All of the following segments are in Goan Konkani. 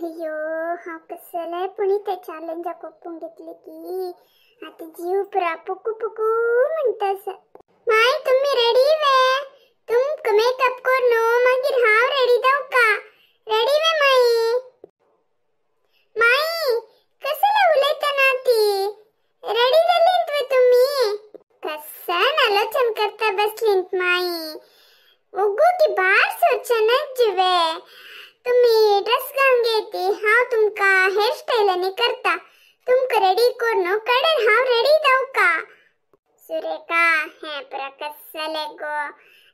अय्यो हांव कसलें पुणी ते चॅलेंजाक ओपून घेतले की आतां जीव पुरा पुकू पुकू म्हणटा आसा. माय तुमी रेडी वे? तुमकां मेकअप करून मागीर हांव रेडी जावका. रेडी वे माई? माई कसले उलयता ना ती? रेडी जालींत वे तुमी? कसन आलोचन करता बसलींत माई? ओगो की भार सरचें जिवे. तुमी ड्रेस घालून घेती, हांव तुमकां हेअरस्टायल आनी करता. तुमकां रेडी करून कडेन हांव रेडी जावका. सुरेखा हें पुरा कसलें गो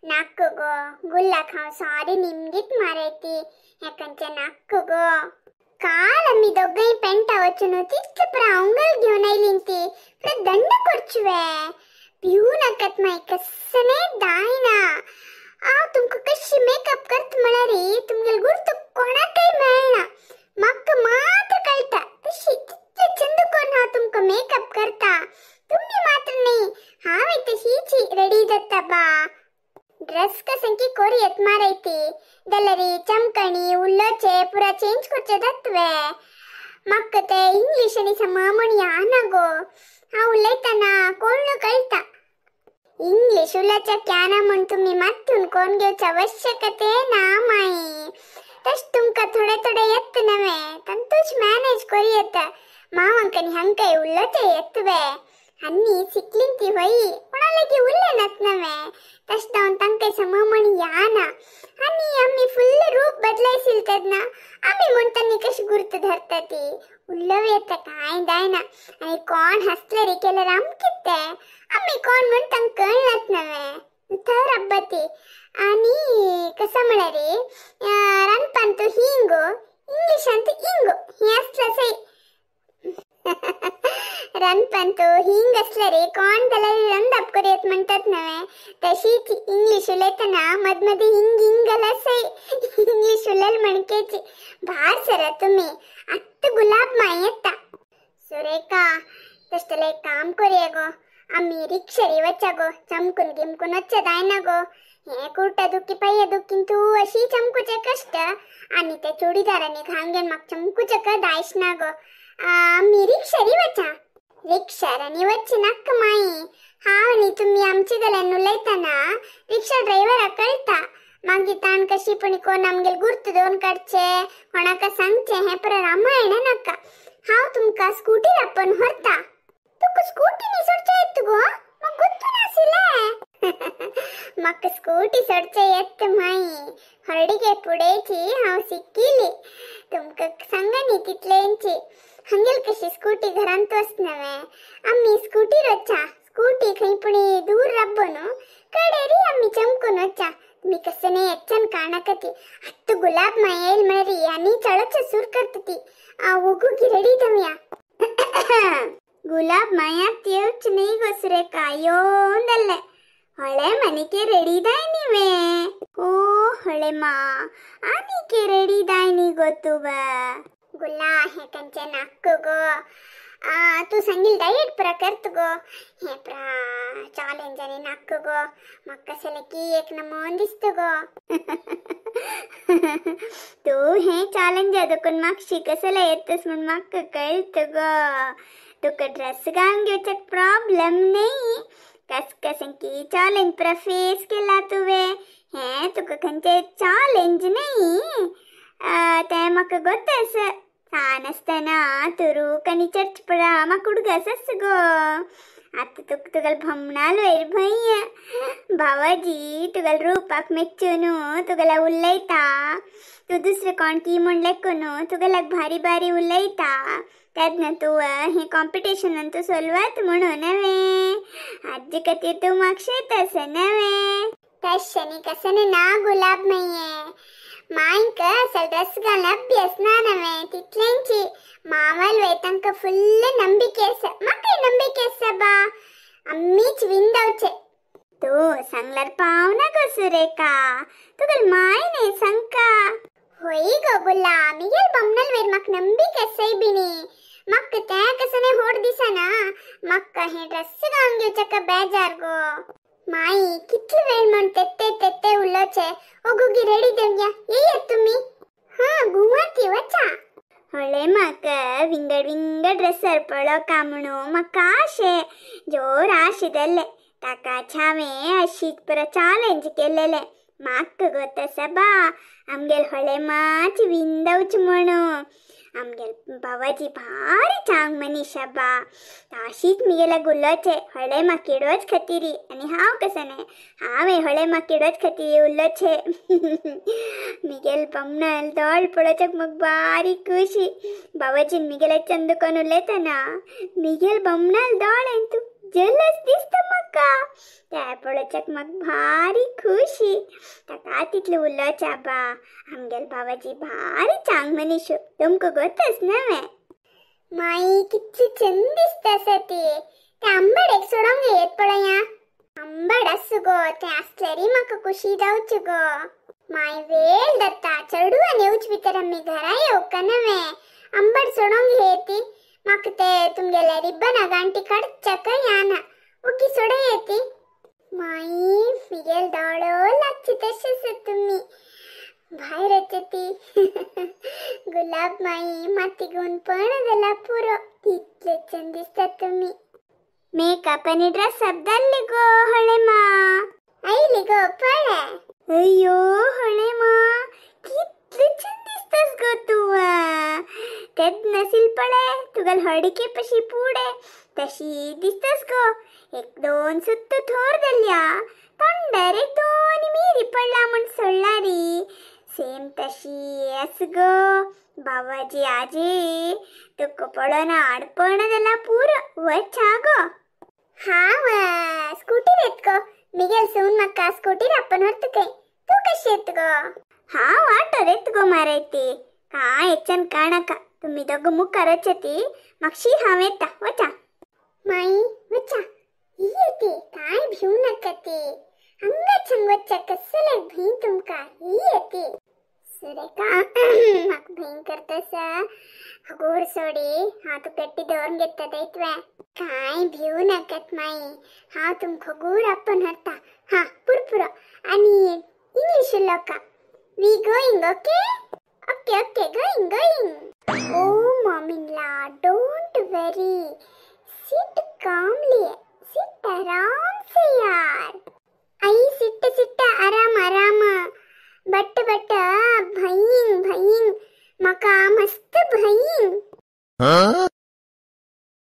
नाक्क गो. गुल्लाक हांव सारी निमगीत मारयती. हें खंयचें नाक्क गो. काल आमी दोगांय पेंटा वचून तितलें पुरा उंगल घेवन आयलीं ती. पुरा दंड करचुवे. भिवू नाकात माई, कसलें जायना. हांव तुमकां कशी मेकअप करता म्हळ्यार तुमगेले गुर्त कोणाकय मेळना. म्हाका मात्र कळटा. तशी तितले चंद करून हांव तुमकां मेकअप करता. तुमी मात्र न्ही, हांव तशीच रेडी जाता बा. ड्रेस कसंकी कोरयेत मारयती जाल्यार चमकणी उल्लोचे पुरा चेंज करचे जातवे. म्हाका ते इंग्लीश आनी समा म्हण याना गो. हांव उलयतना कोण कळटा. इंग्लीश उलोवच्या क्याना म्हूण तुमी मात्तून कोण घेवच्या आवश्यकते ना माई. तशें तुमकां थोडे थोडे येता नवे तांतूच मॅनेज करूं येता. मावांक आनी हांकांय उलोवचें येतवे. आनी शिकलीं ती व्हय कोणा लागीं उलयनात नवे. तशें जावन तांकां समा म्हण याना. आनी आमी फुल्ल रूप बदलायशील तेन्ना आमी म्हूण तांणी कशी गुर्त धरता ती. उलोवं येता कांय जायना. आनी कोण हसले रे केल्यार आमकां कितें, आमी कोण म्हूण तांकां कळनात नवे. थंय रब्बा ती. आनी कसां म्हळ्यार रांदपान तूं हिंग, इंग्लिशांत इंग हें आसलें सय. रांदपान तूं हिंग आसल्यार रे कोण जाल्यार रंदाप करूं म्हणटात नवे. तशीच इंग्लीश उलयतना मदमदीं हिंग हिंग घाल्यार सय इंग्लीश उलयल म्हणकेची. भार सरात तुमी. आत्तां गुलाब माई येता. सुरेखा तशें जाल्यार एक काम करुया गो, आमी रिक्षारी वच्चा गो. चमकून गिमकून वच्चें जायना गो. हें कुर्टा दुखी पांया दुखीन तूं अशी चमकुचें कश्ट. आनी ते चुडीदारांनी घालून घेवन म्हाका चमकुचें क दायश ना गो. आमी रिक्षारी वचा. रिक्षारांनी वच्चें नाका माई. हांव आनी तुमी आमचे गल्यान उलयतना रिक्षा ड्रायव्हराक कळटा. मागीर ताण कशी पूण कोण आमगेले गुर्त दवरून काडचें, कोणाक सांगचें हें पुरा रामायण नाका. हांव तुमकां स्कुटीर आपोवन व्हरता. तुका स्कुटी न्ही सोडचें येता गो? म्हाका गुत्तू नाशिल्लें. म्हाका स्कुटी सोडचें येता माई. हळडीगे पुडेची हांव शिकिली. तुमकां सांगा न्ही तितलेंची. हांगेल कशी स्कुटी घरांत वच नवे. आमी स्कुटीर वचा. स्कुटी खंय पुणी दूर राबो न्हू कडेरी आमी चमकून वचा. तुमी कसं न्ही येच्च्यान काणाका ती. आत्तां गुलाब माई येयल म्हळ्यार आनी चडच सूर करता ती. ओगुगी रेडी जावया. गुलाब माया येवच न्ही गो सुरेखा, येवन जाल्लें. हळे मानीके रेडी जाय न्ही वे? ओ हळे मा आनीके रेडी जाय न्ही गो तूं. गुला हें खंयचें नाक्क गो. तूं सांगील डायट पुरा करता गो. हें पुरा चॅलेंज आनी नाक्क गो. म्हाका कसलें की एक नमोन दिसता गो. तूं हें चॅलेंज देखून मातशी कसलें येतस म्हूण म्हाका कळटा गो. तुका ड्रेस घालून घेवच्याक प्रॉब्लम न्ही. कस कशें की चॅलेंज पुरा फेस केला तुवें. हें तुका खंयचें चॅलेंज न्ही. तें म्हाका गोत आसा. सान आसतना तूं रूक आनी चर्च पुरा म्हाका उडगास आसा गो. आतां तुका तुगेले भमणाल वयर भंय. भावाजी तुगेले रुपाक मेच्चून तुगेल्या उलयता. तूं दुसरें कोण की म्हूण लेखून तुगेल्याक भारी भारी उलयता. तेन्ना तूं हें कॉम्पिटिशनान तूं सोलवात म्हणून नवें. आजी खातीर तूं मागशेत आसा नवें. तशें न्ही कसं ना गुलाब माये. मांयक असल ड्रेस घालून अभ्यास ना नवें तितलेंची. मावाल वय तांकां फुल्ल नंबिके आसा. म्हाकाय नंबिके आसा बा. आमीच विंदावचे. तूं सांगल्यार पावना गो सुरेखा. तुगेले माय न्ही सांगका. होय गो गुला, मिगेल बमनल वयर म्हाका नंबिके आसाय बिणी. म्हाका तें कसं न्ही होड दिसना. म्हाका हें ड्रेस घालून घेवच्याक बेजार गो. माई कितले वेळ म्हूण तेत्ते तेत्ते उलोवचें. ओगुगी रेडी जावया. येयात तुमी. हां घुंवती वचा. ಹೊಳೆ म्हाका विंगड विंगड ड्रेसार पळोवका म्हणून म्हाका आशे जोर आशे जाल्ले. ताकाच हांवें अशीच परत चॅलेंज केलेलें, म्हाका गोत आसा बा आमगेल होळे माच विंदवच म्हणून. आमगेल बाबाजी भारी चांग मनीस बा, अशीच मिगेल्या गुल्लोचे होळे माकिडोच खातीर. आनी हांव कसं न्ही, हांवें होळे माकिडोच खातीर उल्लोचे. मिगेल बमणाल दोळ पळोवच्याक म्हाका बारी खुशी. बाबाजीन मिगेल्या चंद कोण उलयतना मिगेल बमणाल दोळ तूं जलस दिसता म्हाका, त्या पळोवच्याक म्हाका भारी खुशी. ताका तितलें उलोवचें बा, आमगेल बाबाजी भारी चांग मनीस, तुमकां गोतच न्हय. माई कितली चंद दिसता आसा ती. ते आंबाडेक सोडोंक येत पळया, आंबाड आसू गो, तें आसल्यारय म्हाका खुशी जावची गो. माय वेळ जाता, चेडवान येवचे भितर आमी घरा येवका नवे. आंबाड सोडोंक येती म्हाका ते तुमगेल्या रिबना गांठी काडच्याक याना, ओगी सोडय येती. माई मिगेल दोळो लागची तशें आसा तुमी भायर येता ती. गुलाब माई माती गुणपण जाला पुरो, तितले चंद दिसता तुमी. मेकअप आनी ड्रेसअप जाल्ले गो होळे मा, आयली गो पळय. अय्यो होळे मा कितले चंद दिसतास गो तूं. तेन्ना नसील पळय तुगेल हळडिके पशी पुडे तशी दिसतास गो. एक दोन सुत्त थोर जाल्या, तोंडार एक दोन मिरी पडला म्हूण सोडला री, सेम तशी आस गो. बाबाजी आजी तुका पळोवन आडपण जाला पुरो, वच गो. हांव स्कुटीर येत गो, मिगेल सून म्हाका स्कुटीर आपोवन व्हरता खंय. तूं कशी येत गो? हांव ऑटोर येत गो मारयती. कांय हेच्यान काणाका, तुमी दोगां मुखार वचती, मागशी हांव येता, वचा. माई वचा, ही येती, कांय भिवू नाका ती, हांगाच्यान वचा, कसलें भंय तुमकां, ही येती. सुरेखा म्हाका भंय करता आसा, गोड सोडी हांव तुका गट्टी दवरून घेता इतलें. कांय भिवू नाकात माई, हांव तुमकां गोड आपोवन व्हरता. हां पुरपुरो आनी English उलोवका. We going okay? Okay okay, going going. Oh mom in law, don't worry, sit calmly.